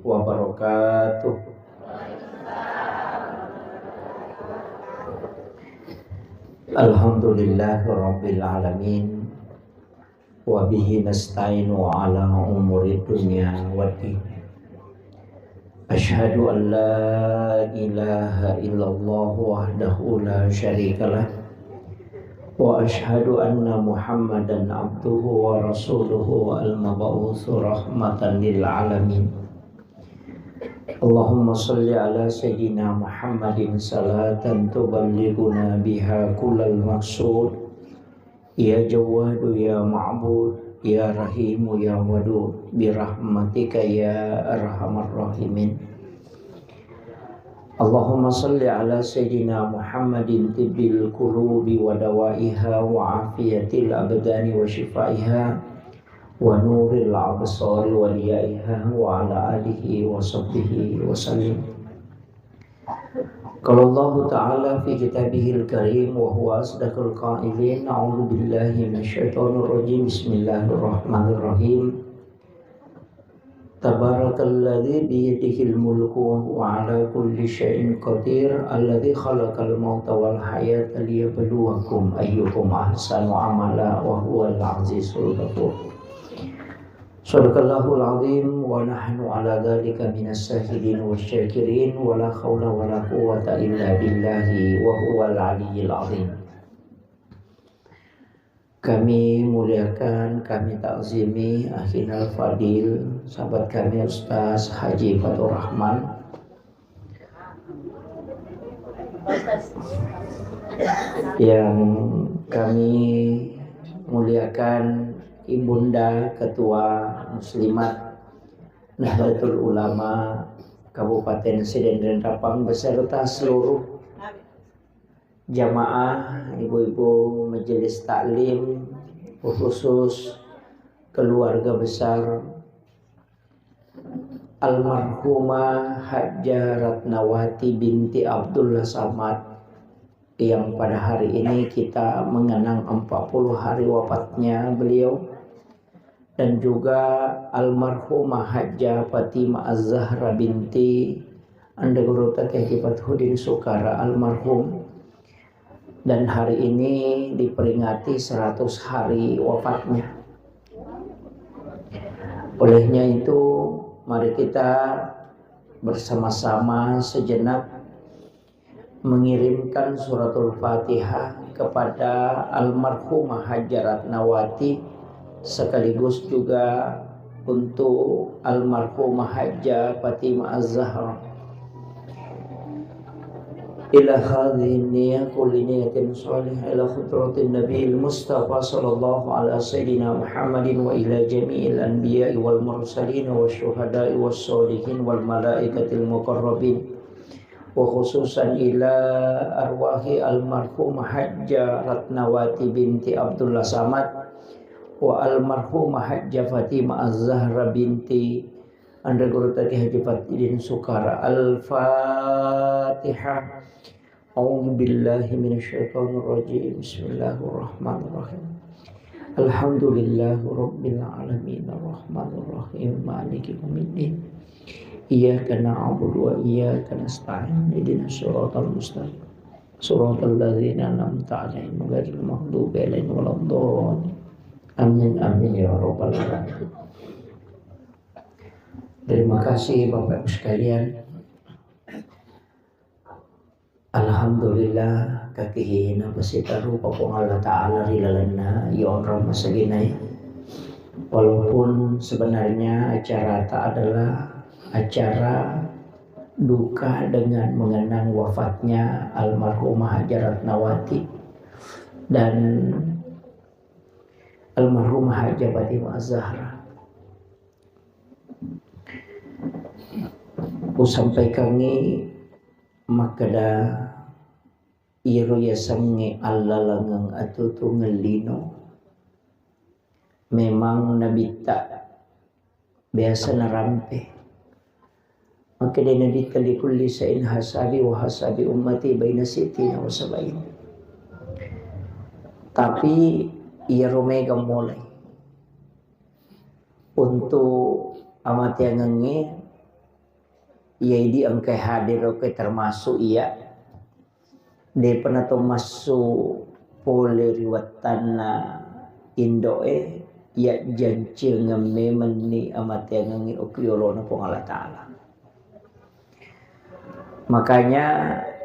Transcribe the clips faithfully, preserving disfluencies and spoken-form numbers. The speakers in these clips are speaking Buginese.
wabarakatuh. Alhamdulillahirabbil alamin. Wa bihi nasta'inu ala umuri dunya waddin. Asyhadu an la ilaha illallah wahdahu la syarikalah. Wa asyhadu anna Muhammadan abduhu wa rasuluhu al-mab'utsu rahmatan lil alamin. Allahumma shalli ala sayyidina Muhammadin salatan tuballighuna biha kullal maqsud. Ya Jawwadu ya Ma'bud, ya Rahimu ya Wadud, birahmatika ya arhamar rahimin. Allahumma shalli ala sayyidina Muhammadin tibbil qulubi wa dawaiha wa afiyatil abdani wa shifaiha wa nuril absari wa diyaiha wa ala alihi wa sahbihi wa sallim. Qala Allahu ta'ala fi kitabihil karim wa huwa asdaqul qailin, a'udzu billahi minasyaitonir rajim. Bismillahirrahmanirrahim. Tabarakalladzi biyadihil mulku wa huwa ala kulli syai'in qadir, alladzi khalaqal mauta wal hayata liyabluwakum ayyukum ahsanu amala wa huwal azizul ghafur. Shadaqallahul azim wa nahnu ala dzalika minas syahidin wasy syakirin wa la haula wa la quwwata illa billahi wa huwal aliyyil azim. Kami muliakan, kami takzimi akhinal fadil, sahabat kami Ustaz Haji Fatur Rahman, yang kami muliakan Ibunda Ketua Muslimat Nahdlatul Ulama Kabupaten Sidenreng Rappang beserta seluruh jamaah, ibu-ibu majelis taklim, khusus keluarga besar almarhumah Hajjah Ratnawati binti Abdullah Samad, yang pada hari ini kita mengenang empat puluh hari wafatnya beliau, dan juga almarhumah Hajjah Fatimah Az-Zahra binti Anda Guru Tati Haji Fathuddin Sukara almarhum, dan hari ini diperingati seratus hari wafatnya. Olehnya itu, mari kita bersama-sama sejenak mengirimkan suratul Fatihah kepada almarhumah Hajjah Ratnawati, sekaligus juga untuk almarhumah Hajjah Fatimah Az-Zahra. Ila hadhihi niyah kulli niyatin shalihah ila hadratin Nabil Mustafa sallallahu ala sayyidina Muhammadin wa ila jami'il anbiya'i wal mursalin wa syuhada'i was sholihin wal malaikatil muqarrabin, wa khususan ila arwahi almarhumah Hajjah Ratnawati binti Abdullah Samad wa almarhumah Hajjah Fatimah Az-Zahra binti Anda Guru Tati Haji Fathuddin Sukara. Al-Fatihah. A'udzu billahi minasyaitonir rajim. Bismillahirrahmanirrahim. Alhamdulillahi rabbil alamin, arrahmanir rahim, maliki yaumiddin. Iyyaka na'budu wa iyyaka nasta'in. Ihdinas siratal mustaqim. Siratal ladzina an'amta 'alaihim ghairil maghdubi 'alaihim waladdallin. Amin, amin ya rabbal alamin. Terima kasih Bapak Ibu sekalian. Alhamdulillah, kakihi napasitarupa Puang Allah Ta'ala ri lalenna iya onrong masaginae. Walaupun sebenarnya acarata adalah acara duka dengan mengenang wafatnya almarhumah Hajjah Ratnawati dan almarhumah Hajjah Fatimah Az-Zahra. Usampaikangngi makkeda, iyaro yasengnge allalengeng atutungeng lino, memang nabitta biasa narampe. Makkeda Nabitta, "Likulli syai'in hasabi wa hasabi ummati baina sittina wa sab'in." Tapi iyaro mega mulai untuk amateangengnge Iya idi engkai hadir oke termasuk iya. Depa nato massu pole ri wettanna indo'e, iya jancengeng memenni amateangengngi okko yolona Puang Allah Ta'ala. Makanya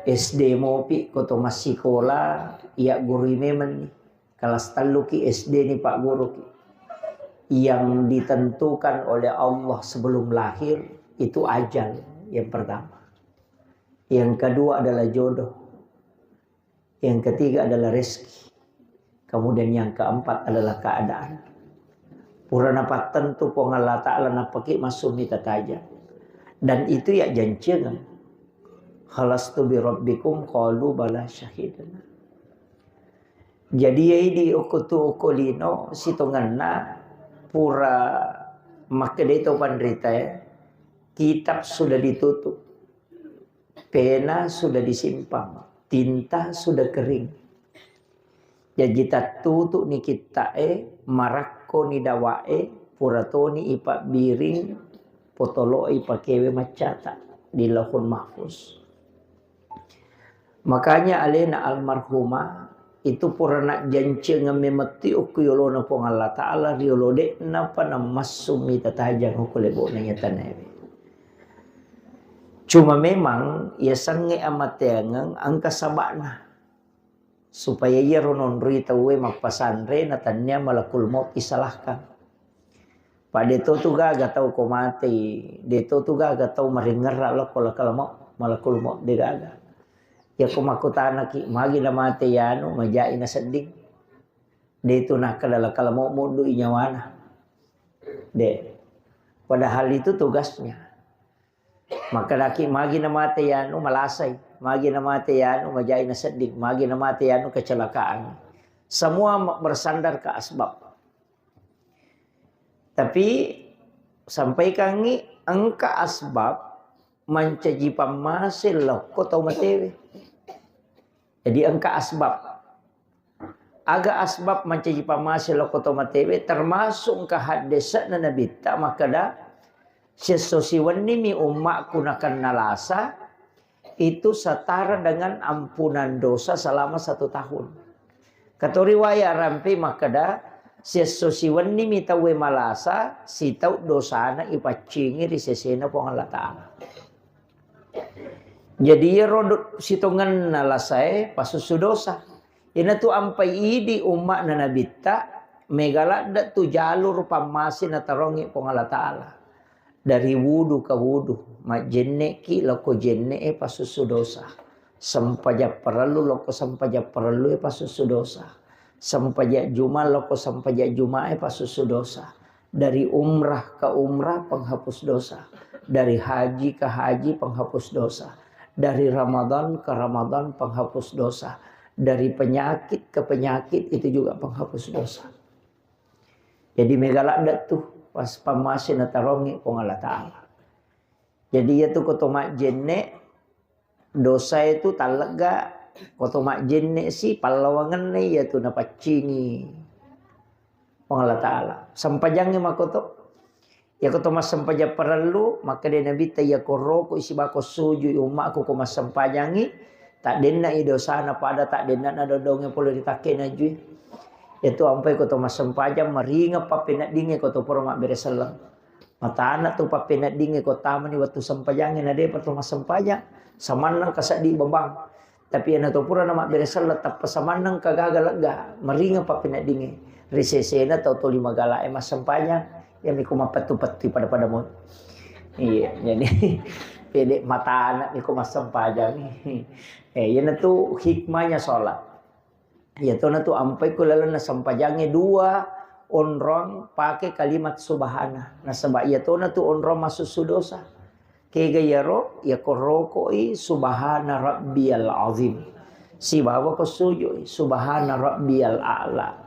S D mopi ko to massikola, iya gurui memenni. Kelas telluki S D ni Pak Guruki. Yang ditentukan oleh Allah sebelum lahir itu ajal yang pertama. Yang kedua adalah jodoh. Yang ketiga adalah rezeki. Kemudian yang keempat adalah keadaan. Pura napattentu Puang Allah Ta'ala napaki masumi tataja. Dan itu ya jancengeng. Khalastu bi rabbikum qalu bala syahidna. Jadi ya idi okko tu okko lino sitongenna pura makkedai to panrita ya. Kitab sudah ditutup. Pena sudah disimpan, tinta sudah kering. Jaji tattutu'ni kitta'e, marakkoni dawa'e, pura toni ipabbiring, potolo'i pakewe maccata di Lauhul Mahfuz. Makanya alena almarhumah itu pura najjancengeng memetti okko yolona Puang Allah Ta'ala riolo de'napa nammassummi tatajang okko lebo'na nyatanaewe. Cuma memang yasengnge amateangeng engka saba'na. Supaya iyaro nonroi tauwe mappasanre na tannia malakul maut isalahkan. Pa de to tu gaga tau ko matei, de to tu gaga tau maringerra lokko lakal maut, malakul maut de gaga. Yako makkutanaki, magi na mate yanu, majai na sedding. De tu nakkeda lakal maut muddu i nyawana. De. Padahal itu tugasnya. Makkedaki magi na mate yanu malasai, magi na mate yanu majai na sedding, magi na mate yanu kecelakaan. Semua bersandar ke asbab. Tapi sampaikangi engka asbab mancaji pammase lokko tau matewe. Jadi engka asbab. Aga asbab mancaji pammase lokko tau matewe, termasuk engka haddese'na Nabitta makkeda, siesso siwennimi ummakku nakenna lasa, itu setara dengan ampunan dosa selama satu tahun. Kato riwaya rampe makkeda, siesso siwennimi tauwe malasa, sitau dosana ipaccingi ri sesena Puang Allah Ta'ala. Jadi iyaro do-, sitongenna lasae pasussu dosa. Iyanatu ampai idi umma'na Nabitta, mega ladde tu jalur pammase natarongngi Puang Allah Ta'ala. Dari wudu ke wudu, majjenneki lokko jenne'e pasussu dosa. Sempajang parellu lokko sempajang parellue pasussu dosa. Sempajang juma lokko sempajang jumae pasussu dosa. Dari umrah ke umrah penghapus dosa. Dari haji ke haji penghapus dosa. Dari Ramadan ke Ramadan penghapus dosa. Dari penyakit ke penyakit itu juga penghapus dosa. Jadi mega ladde tu pas pammase natarongngi Puang Allah Ta'ala. Jadi iyatu ko to majjenne dosa itu tallegga, ko to majjenne si pallawangenna iyatu napaccingi Puang Allah Ta'ala. Sempajangngi makoto. Iyako to massempajang parellu, makkeda Nabitta, iyako roko isi bako sujui ummakku ko massempajangngi, taddenna i dosana pada taddenna na dodongnge pole ri takke najui. Iyatu ampai ko to massempajang maringeng pappeneddingnge ko to pura mabbere selleng. Matana tu pappeneddingnge ko tamani wettu sempajangnge na depa to massempajang, samannang ka seddi bebang. Tapi iyana to pura na mabbere selleng tappa samannang ka gaga lega, maringeng pappeneddingnge. Ri sesena tau toli magala e massempajang, iyami ko mappettu-pettu pada-pada mo. Iya, jadi pede matana mi ko massempajang. Eh, iyana tu hikmahnya sholat. Iyatona tu ampai ku lalenna sempajangnge dua onrong pake kalimat subhana. Nasaba iyatona tu onrong masussu dosa. Kega iyaro, iyako rokoi subhana rabbiyal azim. Sibawa ko sujui subhana rabbiyal a'la.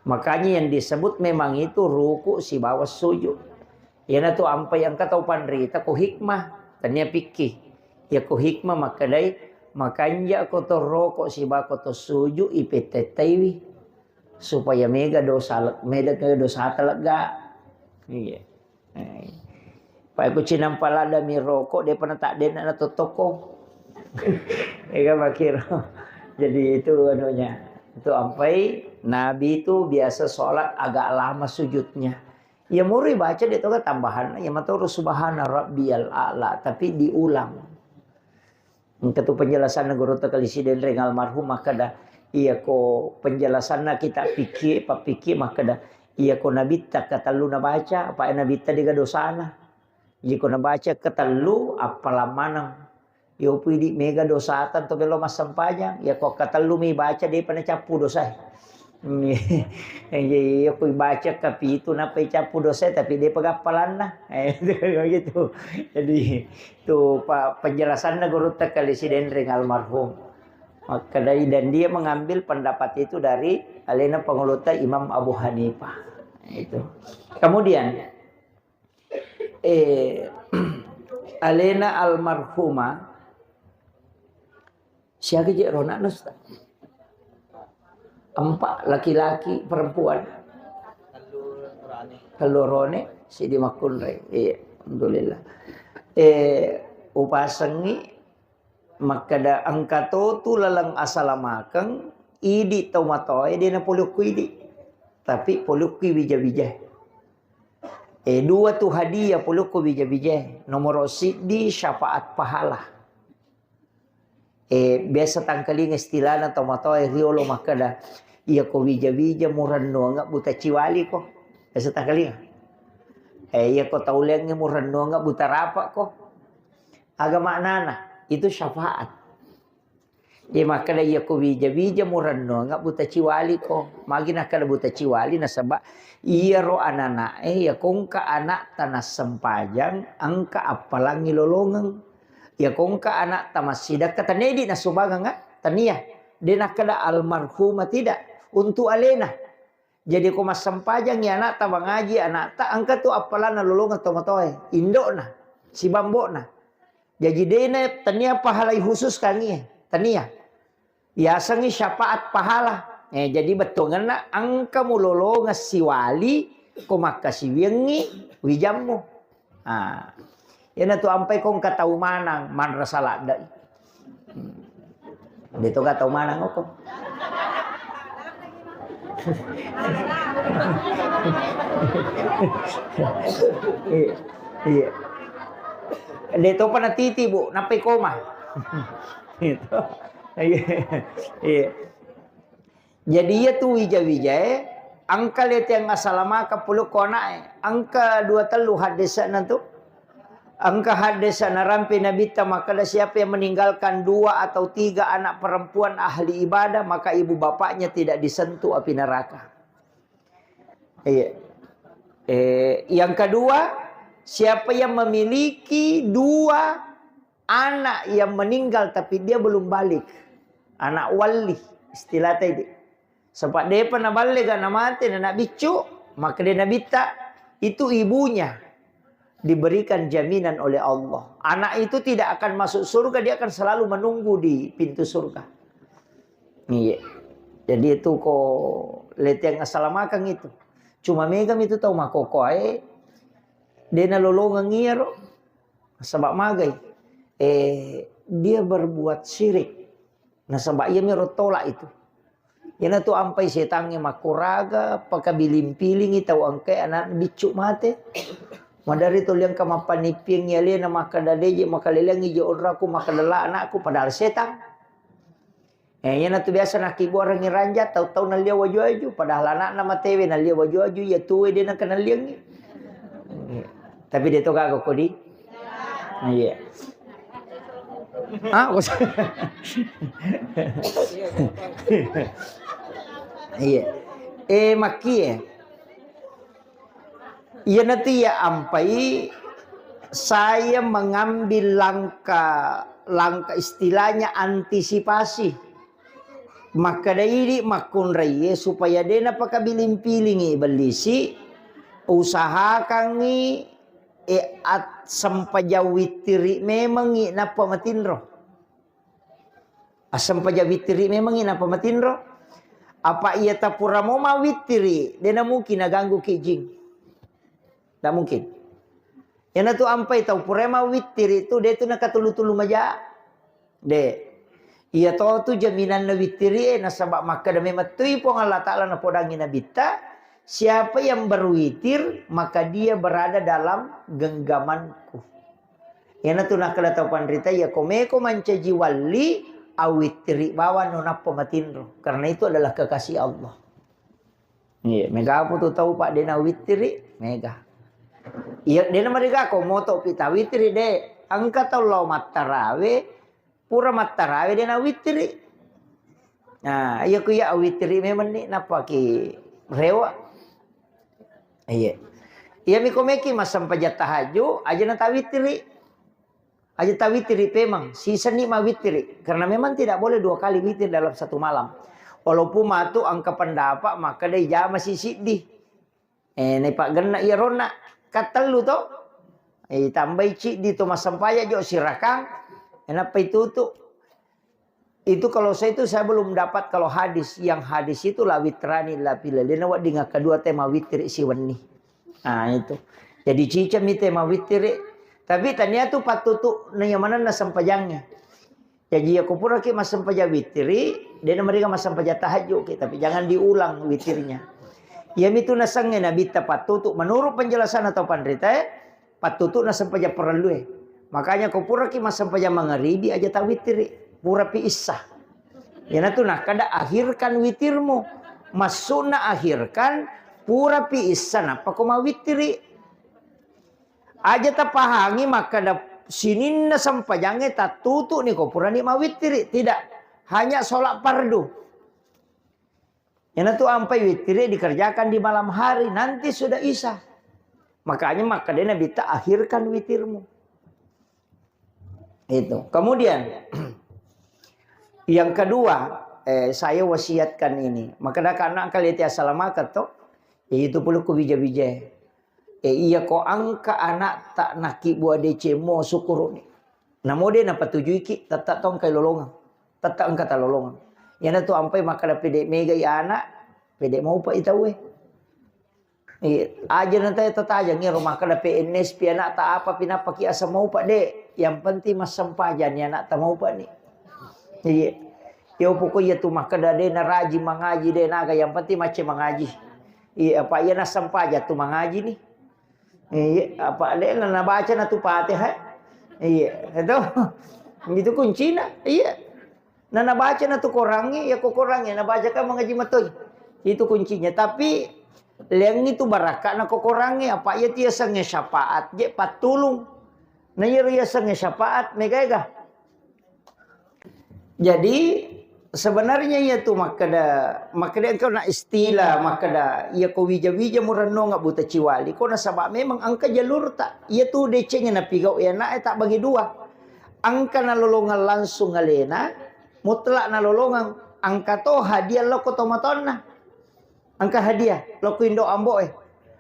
Makanya yang disebut memang itu ruku sibawa sujud. Iyanatu ampai engka tau panrita ko hikmah, tania pikki. Iya ko hikmah makkedai, makanja ko to roko siba ko to suju ipettettaiwi. Supaya mega dosa le-, mega dosa telega. Iya. Eh. Pai ku cinampa ladda mi rokok, depa na tak dena na totoko. Ega makiro. Jadi itu anunya. Itu ampai Nabi itu biasa sholat agak lama sujudnya. Ya muri baca dia toga tambahan. Ya matoro subhana rabbiyal a'la, tapi diulang. Engka tu penjelasanna gurutta Kali Sidenreng almarhum makkeda, iya ko penjelasanna kita pikir, pappikir makkeda, iya ko nabitta katellu nabaca, apa nabitta dega dosana. Jadi ko nabaca katellu, appalang maneng. Yo pui di mega dosata to bello massempajang, iya ko katellu mi baca depa nacappu dosae. Iya, iya, kui baca kapitu nappa icappu dosa, tapi dia pegappalanna. Eh, itu kan begitu. Jadi, tu pa-, penjelasanna gurutta Kali Sidenreng almarhum. Makkedai, dan dia mengambil pendapat itu dari alena panguluta Imam Abu Hanifah. Itu. Kemudian, eh, alena almarhumah, siaga je ronakna, Ustaz? Empat, laki-laki, perempuan. Tellu rone, sidi makkunrai. Iya, alhamdulillah. Eh, upasengi makkeda engka to tu laleng asalamakeng, idi tau matoae de na polokku idi. Tapi polokku wija-wija. Eh, dua tu hadiah polokku wija-wija. Nomoro siddi syafaat pahala. Eh, biasa tangkalinga istilahna tomatoae riolo makkeda, iya ko wija-wija murennuanga buta ciwali ko. Biasa tangkalinga. Eh, iya ko tauleangnge murennuanga buta rapa ko. Aga maknana? Itu syafaat. Iya makkeda, iya ko wija-wija murennuanga buta ciwali ko. Magi nakkeda buta ciwali, nasaba iyaro anana'e, iya ko engka anakta nassempajang, engka appalangi lolongeng. Iya ko engka anakta massidakka, tania idi nassumbangeng, ah? Tania. De nakkeda almarhumah, tidak. Untuk alena. Jadi ko massempajangi anakta, mangaji anakta, engka tu appalanna lolongeng tomatoae, indokna, sibambokna. Jaji dena tania pahalai khusus kangie, tania. Yasengi syafaat pahala. Eh, jadi bettuangenna engka mulolongeng siwali ko makkasiwiangngi wijammu. Ah. Iyanatu ampai ko engka tau manang manrasa laddai. Hmm. De toga tau manang oko. Iya. Iya. De topa natiti, Bu, nappai koma. Gitu. Iya. Iya. Jadi, iya tu wija-wijae, engka leteang asalamakeng pulukko ana'e. Engka dua tellu haddese'na tu. Engka haddese' narampe Nabitta makkeda, siapa yang meninggalkan dua atau tiga anak perempuan ahli ibadah, maka ibu bapaknya tidak disentuh api neraka. Iya. Eh, yang kedua, siapa yang memiliki dua anak yang meninggal tapi dia belum balik. Anak wali, istilah tadi. Sebab dia pernah balik, anak mati, anak biccu, maka dia Nabitta, itu ibunya diberikan jaminan oleh Allah. Anak itu tidak akan masuk surga, dia akan selalu menunggu di pintu surga. Iya. Jadi itu ko leteang asalamakeng itu. Cuma mega itu tau makokoe, dena lolongeng iyaro. Sebab magai, eh, dia berbuat syirik. Nasaba iyamiro tolak itu. Iyanatu ampai setangnge makkuraga, pakabiling-pilingi tau engkae anak biccu mate. Madari tuli engka mappanippiangngi alena, makkeda deje, makaleleangngi je onraku, makkeda la anakku, padahal setang. Eh, iyanatu biasa nakkibuarengngi ranja, tau-tau nallia waju-waju, padahal anakna matewe nallia waju-waju, iya tuwe de nengka nalliangngi. Tapi de to gaga kodi. Iya. Ah, kok sa-, iya. Eh, makkie. Iyanatu iya ampai saya mengambil langkah, langkah istilahnya antisipasi. Makkeda idi makkunraiye supaya de napakabiling-pilingi bellisi, usahakangngi, eh, at-, sempajang wittiri memengngi nappa matinro. Assempajang wittiri memengngi nappa matinro. Apa iya tapura mo mawittiri, de namungkin naganggu ki jing. Ndak mungkin. Iyanatu ampai tau pura mawittiri tu, de tu nakatulu-tulu maja. De. Iya to tu jaminanna wittiri e, nasaba makkeda memettui Puang Allah Ta'ala napodangi nabitta, siapa yang berwitir, maka dia berada dalam genggamanku. Iyanatu nakkeda tau panrita, iya ko meko mancaji walli, awittiri bawang no nappa matinro. Karena itu adalah kekasih Allah. Iya, mega apa tu tau, Pak, dena wittiri, mega. Iya, dena mereka ko moto pita wittiri de. Engka tau lao mattarawe, pura mattarawe dena wittiri. Nah, iya ku iya wittiri memang ni, nappa ki rewa. Iya. Iya, miko meki massempajang tahajud, aja na tawittiri. Aja tawittiri pemang, sisenni mawittiri. Karena memang tidak boleh dua kali witir dalam satu malam. Walaupun matu engka pendapat makkeda jama sisiddi. Eh, ne paggenna iya ronna. Kattellu to. Eh, tambai ciddi to massempajang jo sirakang. Enappa itutu. Itu kalau saya itu saya belum dapat kalau hadis. Yang hadis itu la witrani la filal. Dena wedding kedua tema wittiri siwenni. Nah, itu. Jadi cicami tema wittiri. Tapi tania tu pattutu na yamanenna sempajangnge. Jadi ya kupuraki massempajang wittiri, dena mereka massempajang tahajud ki, tapi jangan diulang witirnya. Iya mitu nasengnge nabitta pattutu menurut penjelasan atau panrita, pattutu'na sempajang parellue. Makanya ko puraki massempajang mangaribi aja tawittiri, purapi issa. Iyanatu nakkeda akhirkan witirmu. Maksudna akhirkan purapi issa nappa ko mawittiri. Aja tapahangi makkeda sininna sempajangnge tattutu'ni ko purani mawittiri. Tidak, hanya sholat fardu. Iyanatu ampai wittiri dikerjakan di malam hari, nanti sudah isya. Makanya makkeda nabitta akhirkan witirmu. Itu. Kemudian yang kedua, eh, saya wasiatkan ini. Makkeda kana kali ti asalamakeng to, itu pulukku bija-bija. Eh, iya ko engka anakta nakibua deceng mo syukuruni. Namo de napatujuiki, tetta to engka lolongeng. Tetta engka talolongeng. Iyanatu ampai makkeda pede megai anak, pede maupa i tauwe. Iya, aja na tau tatajang ero makkeda P N S pi anakta apa pi nappa ki asa maupa de. Yang penting massempajang ni anakta maupa ni. Iya. Yo pokok iya tu makkeda de naraji mangaji de naga yang penting macce mangaji. Iya, apa iya nassempajang tu mangaji ni. Iya, apa de na nabaca na tu Fatihah. Iya, itu. Itu kuncina. Iya. Na nabaca na tu korangnge, ya ko korangnge nabaca kan mangaji matoi. Itu kuncinya. Tapi leang itu barakka na ko korangnge, apa iya tiasengnge syafaat je pattulung. Na iya riasengnge syafaat mega ega. Jadi sebenarnya iya tu makkeda, makkeda engka na istilah makkeda iya ko wija-wija murennonga buta ciwali ko nasaba memang engka jalurta. Iya tu deceng napigau iya na tak bagi dua. Engka nalolongeng langsung alena, mutlak nalolongeng, engka to hadiah lokko tomatoanna. Engka hadiah lokko indo ambo e.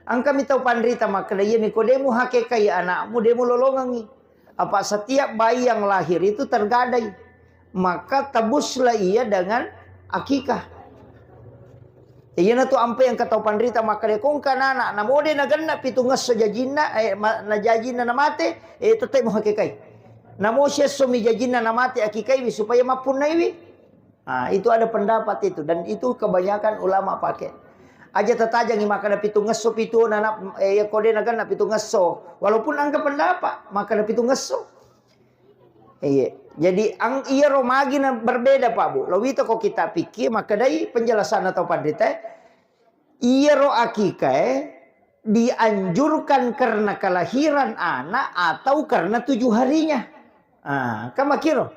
Engka mi tau panrita makkeda, iya mi ko demu hakekai anakmu, demu lolongengi. Apa setiap bayi yang lahir itu tergadai. Maka tebuslah ia dengan akikah. Iyanatu ampe yang katau panrita makkeda ko engka nana, namo de nagenna pitungngesso jajinna, eh, ma-, na jajinna namate, eh, tette muhakekai. Namo siesso mi jajinna namate akikaiwi supaya mappunnaiwi. Ah, itu ada pendapat itu dan itu kebanyakan ulama pakai. Aja tatajangi makkeda pitungngesso pitu nana, eh, ya ko de nagenna pitungngesso. Walaupun engka pendapat makkeda pitungngesso. Iya. Jadi ang iyaro magi na berbeda, Pak, Bu. Lo wita ko kita pikir makkedai penjelasan atau panrita, iyaro akikae dianjurkan karena kelahiran anak atau karena tujuh harinya. Ah, kan makiro.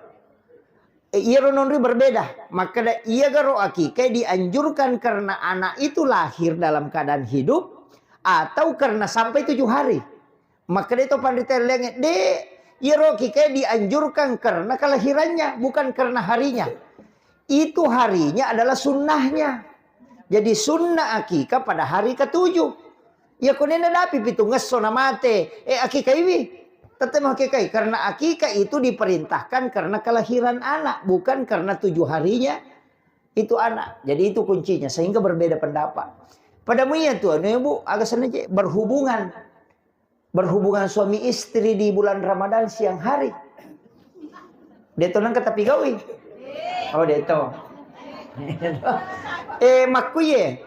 Eh, iyaro nonri berbeda. Makkeda iyagaro akikae dianjurkan karena anak itu lahir dalam keadaan hidup atau karena sampai tujuh hari. Makkeda to panrita lengnge, de, iyaro akikae dianjurkan karena kelahirannya, bukan karena harinya. Itu harinya adalah sunnahnya. Jadi sunnah akikah pada hari ketujuh. Ya konena dapi pitungngesso namate, eh, akikaiwi. Tette muhakekai karena akikah itu diperintahkan karena kelahiran anak, bukan karena tujuh harinya itu anak. Jadi itu kuncinya sehingga berbeda pendapat. Pada muia tu anu, Bu, aga senna je berhubungan. Berhubungan suami istri di bulan Ramadan siang hari. Deto nangka tapi gawi. Oh, deto. Eh, makkuye.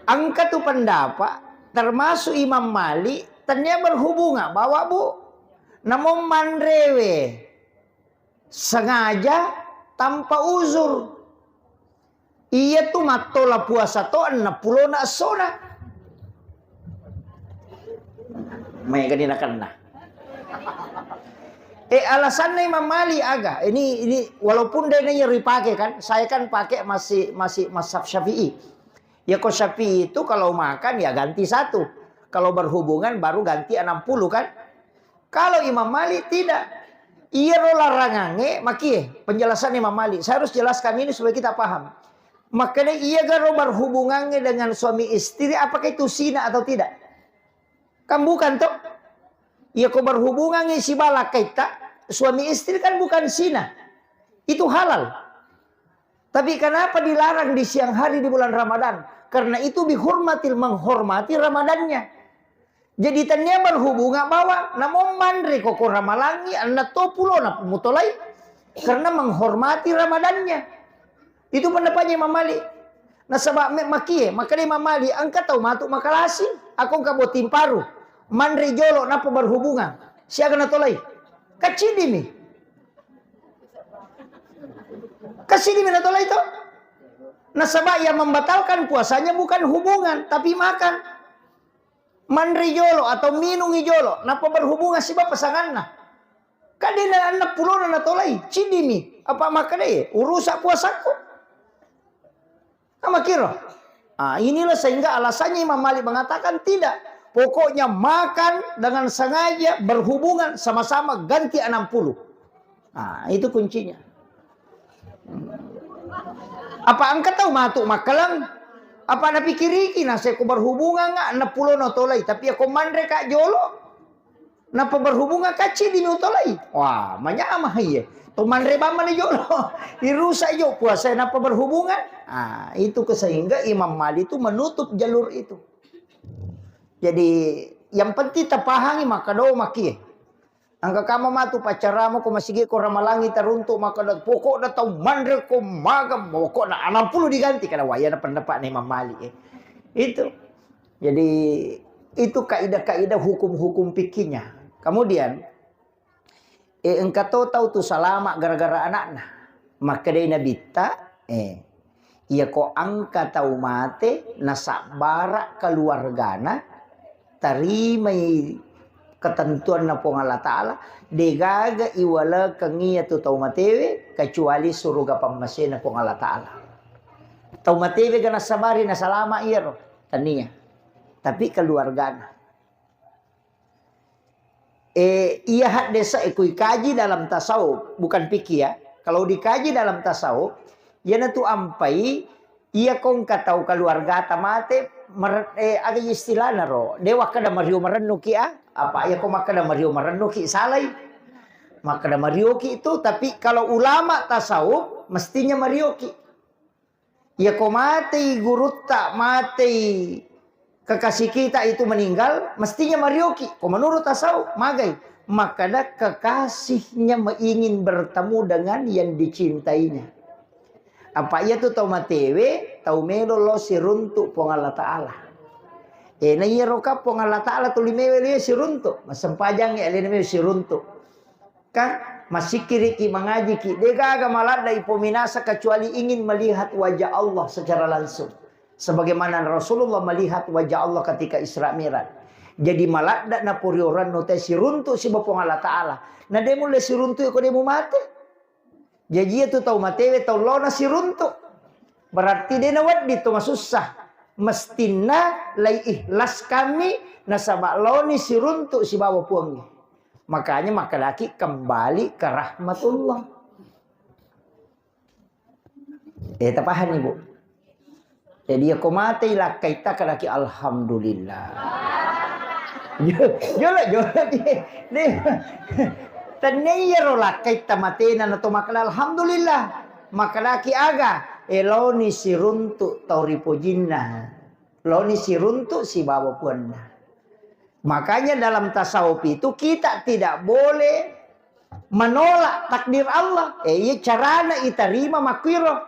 Engka tu pendapat, termasuk Imam Malik, tania berhubungan bawa, Bu. Namun manrewe sengaja tanpa uzur. Iya tu mattola puasa to enneng pulona essona. Maega ni nakenna. Eh, alasanna Imam Malik aga. Ini, ini walaupun dia ini ripake kan, saya kan pakai masih, masih mazhab Syafi'i. Ya, kok Syafi'i itu kalau makan ya ganti satu. Kalau berhubungan baru ganti enam puluh kan. Kalau Imam Malik tidak. Iyaro larangangnge makie, penjelasan Imam Malik. Saya harus jelaskan ini supaya kita paham. Makanya iya garo berhubungannya dengan suami istri, apakah itu zina atau tidak? Kan bukan toh? Iya ko berhubungannya si bala kaita, suami istri kan bukan zina. Itu halal. Tapi kenapa dilarang di siang hari di bulan Ramadan? Karena itu bihurmatil, menghormati Ramadannya. Jadi tania berhubungan bawang, namun manre koko ramalangi, anna to pulona mutolai, karena menghormati Ramadannya. Itu pendapatnya Imam Malik. Nasaba me-, makie, maka dia Imam Malik, engka tau matu makalasi, aku engka botting paru, manre jolo, napa berhubungan, siaga natolai. Kacidimi. Kacidimi natolai to. Nasaba yang membatalkan puasanya bukan hubungan, tapi makan. Manre jolo atau minungi jolo, napa berhubungan siba pasanganna. Kan dia na-, enneng pulona natolai, cidimi. Apa makkedai, urusak puasakku. Amakiro. Ah, inilah sehingga alasannya Imam Malik mengatakan tidak. Pokoknya makan dengan sengaja berhubungan sama-sama ganti enam puluh. Ah, itu kuncinya. Apa engka tau matu makkalang? Apa napikiriki naseko berhubungan nga enam puluh no tolai, tapi ako manre ka jolo, napa berhubungan kacci di no tolai? Wah, manyamah iye. To manre bamma ni jolo. Irusak jo puasa napa berhubungan? Ah, itu ke-, sehingga Imam Malik itu menutup jalur itu. Jadi yang penting tapahangi maka do makie. Engka kama matu paccarama ko masigi ko ramalangi taruntuk makkeda, pokokna tau manre ko maga, pokokna enam puluh diganti, karena wayana pendapatna Imam Malik, eh. Itu. Jadi itu kaidah-kaidah hukum-hukum fikihnya. Kemudian, eh, engka to tau tu salama gara-gara anakna. Makkedai Nabitta, eh, Iyako engka tau mate nasabbara keluargana, tarimai ketentuanna Puang Allah Ta'ala, degaga iwalekeng iyatu tau matewe kecuali suruga pammasena Puang Allah Ta'ala. Tau matewe ga nassabari nasalama iyaro, tania. Tapi keluargana. Eh, iya haddesa, eh, kui kaji dalam tasawuf, bukan fikih ya. Kalau dikaji dalam tasawuf, iyanatu ampai, iya kongka tau keluargata mate, mer-, eh, aga istilahna ro, de wakkeda mario marennuki ah, apa iya ko makkeda mario marennuki salai. Makkeda marioki itu, tapi kalau ulama tasawuf mestinya marioki. Iya ko matei gurutta, matei kekasih kita itu meninggal, mestinya marioki. Ko menurut tasawuf, magai. Makkeda kekasihnya me-, ingin bertemu dengan yang dicintainya. Apa iya tu tau matewe, tau melo lo siruntuk Puang Allah Ta'ala. Eh, na iya roka Puang Allah Ta'ala tuli mewe liya siruntuk. Masempajang ya alena mewe siruntuk. Kan? Massikkiriki, mangajiki, degaga maladda ipominasa kecuali ingin melihat wajah Allah secara langsung. Sebagaimana Rasulullah melihat wajah Allah ketika Isra Mi'raj. Jadi maladda napuriorannu te siruntuk siba Puang Allah Ta'ala. Na de mulle siruntuk ko de mu mate. Jaji itu tau matewe tau lona siruntuk. Berarti de nawedding to masussa. Mestinna lai ikhlas kami nasaba loni siruntuk sibawa Puangnge. Makanya makkedaki kembali ke rahmatullah. Eh, tapahanni, Bu? Jadi, iya ko matei lakkaitta, kadaki, "Alhamdulillah." Jo-, jolo, jolo, de, de. Tennia iyaro lakkaitta matena nato makkeda, "Alhamdulillah." Makkedaki aga? Eh, loni siruntuk tau ripojinna. Loni siruntuk sibawa puanna. Makanya dalam tasawuf itu kita tidak boleh menolak takdir Allah. Eh, iya carana itarima makkiro.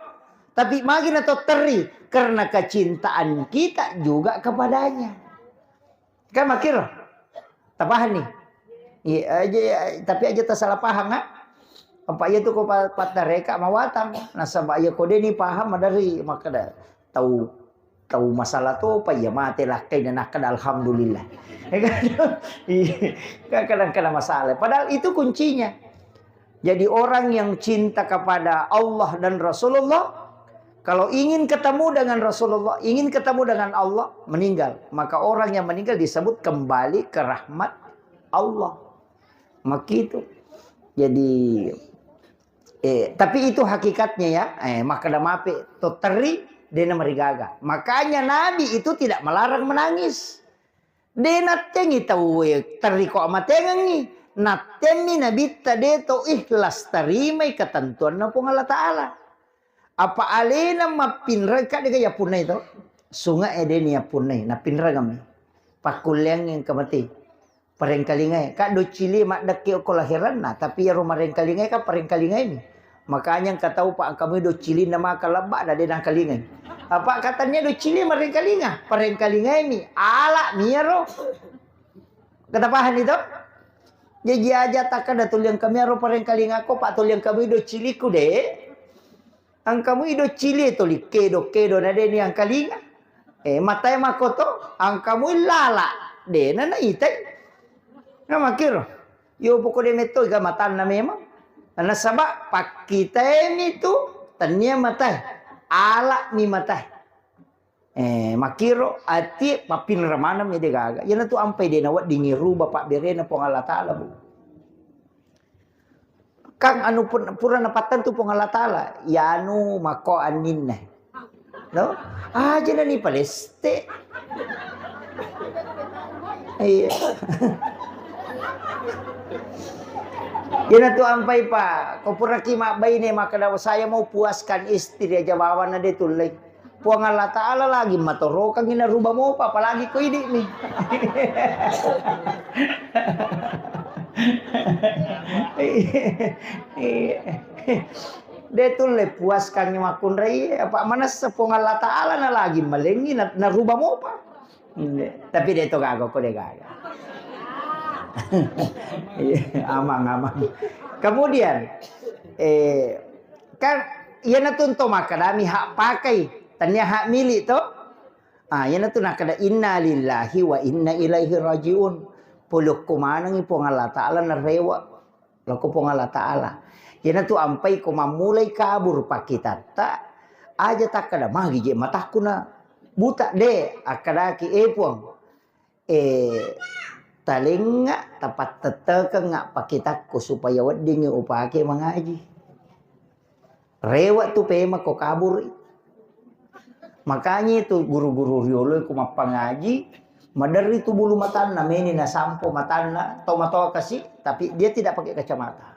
Tapi magi na to terri, karena kecintaan kita juga kepadanya. Kan makkiro. Tapahang ni? Iya, aja, tapi aja tasalah paham, ha? Apa iya tu ko pa-, pattareka mawatang. Nasaba iya ko deni paham madari makkeda tau, tau masalah topa iya mate lakkai na nakkeda alhamdulillah. Iya. Kan kadang-kadang masalah. Padahal itu kuncinya. Jadi orang yang cinta kepada Allah dan Rasulullah, kalau ingin ketemu dengan Rasulullah, ingin ketemu dengan Allah, meninggal. Maka orang yang meninggal disebut kembali ke rahmat Allah. Makitu. Jadi, eh, tapi itu hakikatnya ya. Eh, makkeda mape to terri, dena marigaga. Makanya Nabi itu tidak melarang menangis. De nattengi tauwe terri ko amatengengngi. Nattemmi Nabitta de to ikhlas tarimai ketentuanna Puang Allah Ta'ala. Apa alena mappinreng ka dega yappunnai to? Sunge e deni yappunnai, nappinrengemmi. Pakkulleangngi engka mate. Parengkalingae, ka doccili maddekke okko lahiranna, tapi iyaro marengkalingae ka parengkalingaemi. Makanya engka tau pa engka mui doccilinna maka lebba na de nangkalingai. Apa katannia doccili marengkalinga, parengkalingaemi, ala miyaro. Kata pahani to? Jaji aja takkada tuli engka miyaro parengkalingako, pa tuli engka mui docciliku de. Engka mui doccili tuli kedo-kedo na de ni angkalinga. Eh, matae makoto, engka mui lala, de na naitai. Na makkiro. Yo poko de metto ga matanna memang. Nasaba pakkitaemi tu tennia matae. Ala mi matae. Eh, makkiro ati pappinra maneng mi de gaga. Iyanatu ampai de naweddingi ruba pabberena Puang Allah Ta'ala, Bu. Kang anu pun-, pura napattentu Puang Allah Ta'ala, yanu mako anninna. No? Aja nani paleste. Iya. Iyanatu ampai pa, ko puraki mabbaine makkeda saya mau puaskan istri aja bawana de tullei. Puang Allah Ta'ala lagi matorokangngi naruba mopa, apalagi ko idi'mi. De tulle puaskangngi makkunrai, apa manessa Puang Allah Ta'ala na lagi malengngi na-, naruba mopa. Tapi de to gaga ko de gaga. Iya, amang, amang. Kemudian, eh, Kan iyanatu to makkedami hak pakai, tennia hak milik to. Ah, iyanatu nakkeda, "Inna lillahi wa inna ilaihi raji'un." Polokko manengngi Puang Allah Ta'ala narewa. Lokko Puang Allah Ta'ala. Iyanatu ampai ko mammulai kabur pakkitatta, aja takkeda, "Magi je matakku na buta." De, akkedaki, "Eh, Puang, Eh, talengnga, tapattettekengnga pakitakku supaya weddingngi upake mangaji." Rewe tu pemako kaburi. Makanya itu guru-guru riolo ku mappangaji, maderri tu bulu matanna, meni nasampo matanna, tomatoa kasi, tapi dia tidak pakai kacamata.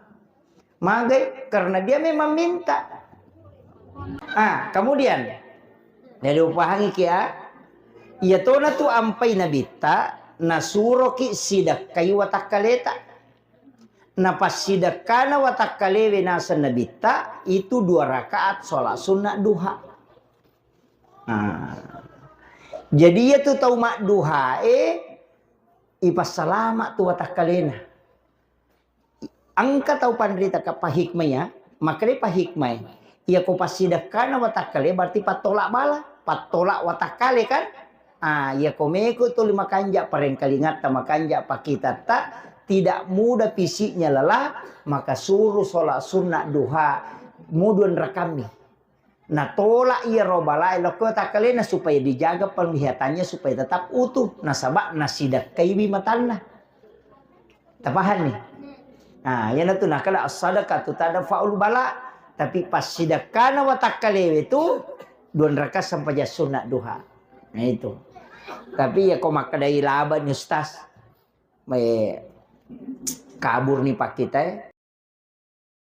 Magai? Karena dia memang minta. Ah, kemudian, jadi upahangi kia, iya tona tu ampai nabitta, nasuroki sidekkai watakkaleta. Napassidekkana watakkalewe naseng nabitta, itu dua rakaat sholat sunnah duha. Nah, jadi iya tu tau madduhae, ipassalama tu watakkalena. Engka tau panrita ka pahikmai ya, makkeda pahikmai. Iya ko passidekkana watakkale berarti pattolak bala, pattolak watakkale kan? Ah, iya ko meko tuli makanja parengkalingatta, makanja pakitatta, tidak mudah fisiknya lelah, maka suruh sholat sunnah duha muduan rakammi. Natolak iyaro balae lokko takkalena supaya dijaga penglihatannya supaya tetap utuh, nasaba nasidekkaiwi matanna. Tapahanni? Nah, iyanatu nakkeda as-sadaqatu tadfa'ul bala, tapi passidekkana watakkalewe tu dua rakaat sempajang sunat duha. Nah, itu. Tapi iya ko makkedai laba ni ustaz, me kabur ni pakkitae.